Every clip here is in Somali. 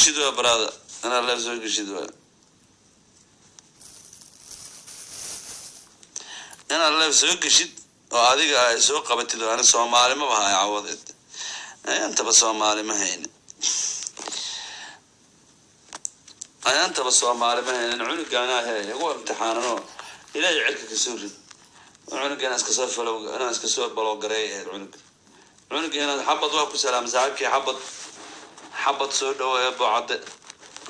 geshid waa brother, inaad live soo geshid waa, inaad live soo geshid oo adiga ay soo qabatid. Oo ani Soomaali maba hayo cawadeed, ayaantaba Soomaali ma haynin, ayaantaba Soomaali ma haynin. Cunugaana he igu imtixaanano, Ilaahay cirka kasoo rid. Cunugan iska soo follow, inaan iska soo block gareey ahayd cunuga. Cunuga inaad xabad waa ku salaam saaxiibkii. Xabad, xabad, soo dhawo ee boocadde.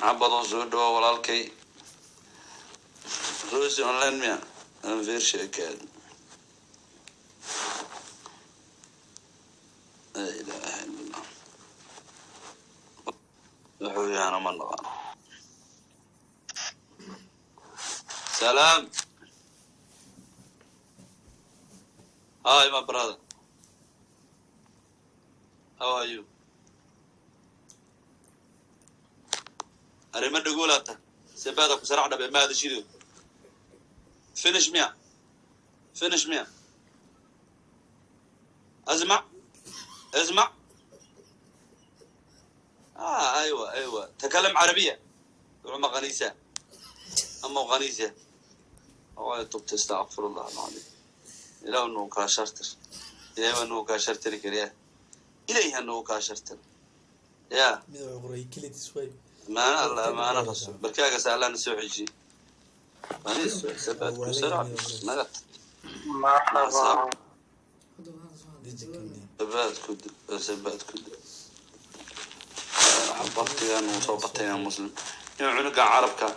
Xabadoo soo dhawo walaalkay. Rosi online miya aan fiirsheekaad. Laa ilaaha illa Allah. Wuxuu yahana ma naqaan. Salaam. Hi, my brother, how are you? Arrimo dhagoolata sebaada ku sarac dhabe maada shido. Finish miya? Finish miya? Asmac, اسمع. ايوه ايوه، تكلم عربية. ما غنيسة اما غنيسة. تبت، استغفر الله العظيم. Ilaah nuu kaa shartir, Ilaah nuu kaa shartiri kariya, Ilayha nuu kaa shartir ya. Mid wuxuu qoray kelidiis way. Amaano Allah, amaano Rasuul. Barkaagas Allahna soo xejiyey. Sabaad ku sarac nagad. Marxaba. Deji kandi. Sabaad ku sabaad ku baktigan uu soo batay muslim inuu cunugan carabka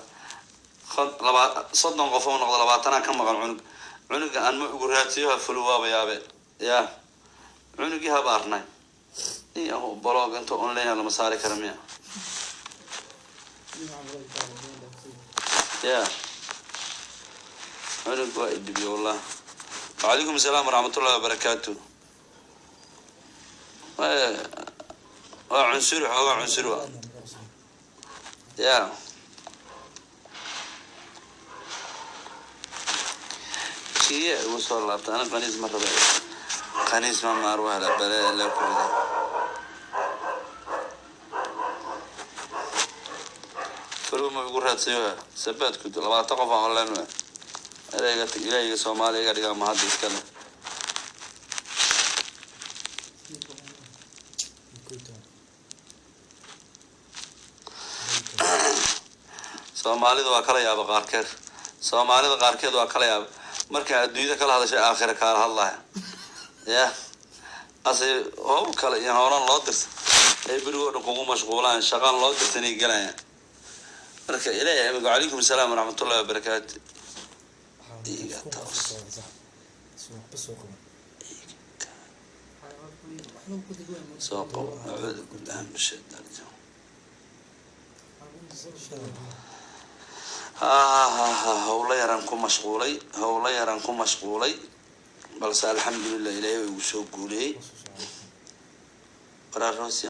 laba 30 qof oo noqdo, 20 ka maqan. Cunug, cunuga aan ma ugu raadsiyo ha follow waaba yaabe ya. Cunugii habaarnay iyo block inta online lama saari kara miya ya? Cunug waa idhibiyo wallah. Wacalaykum asalaam waraxmatullahi wabarakaatu. Waa cunsuri, xoogaa cunsuri wa ya. Shiye igu soo laabta. Ana qaniis ma raba, qaniis ma maarwahla bale la ku riday. Follow ma igu raadsayo sabaadku? 20 qof aan online wa. Ereyga Ilaahiga Soomaaliya iga dhigaa mahadda iskale. 11. Soomaalida waa kala yaaba qaarkeed, Soomaalida qaarkeed waa kala yaaba. Markaa adduunyada kala hadashay, aakhira kaala hadlaya ya. Ase howl kale iyo howlan loo dirsan ay berigoo dhan kugu mashquulaan, shaqaan loo dirsanay gelayaan. Marka Ilaahay amigo. Calaykum asalaam waraxmatullahi wabarakaatu. Iga toos. Soo qaban. Soo qabo. Acuudu billahi min shaytaan rajiim. Ha ha ha, howlo yaraan ku mashquulay, howlo yaraan ku mashquulay, balse alxamdulilah, Ilaahay waa igu soo guuliyey. Waraa Rosi.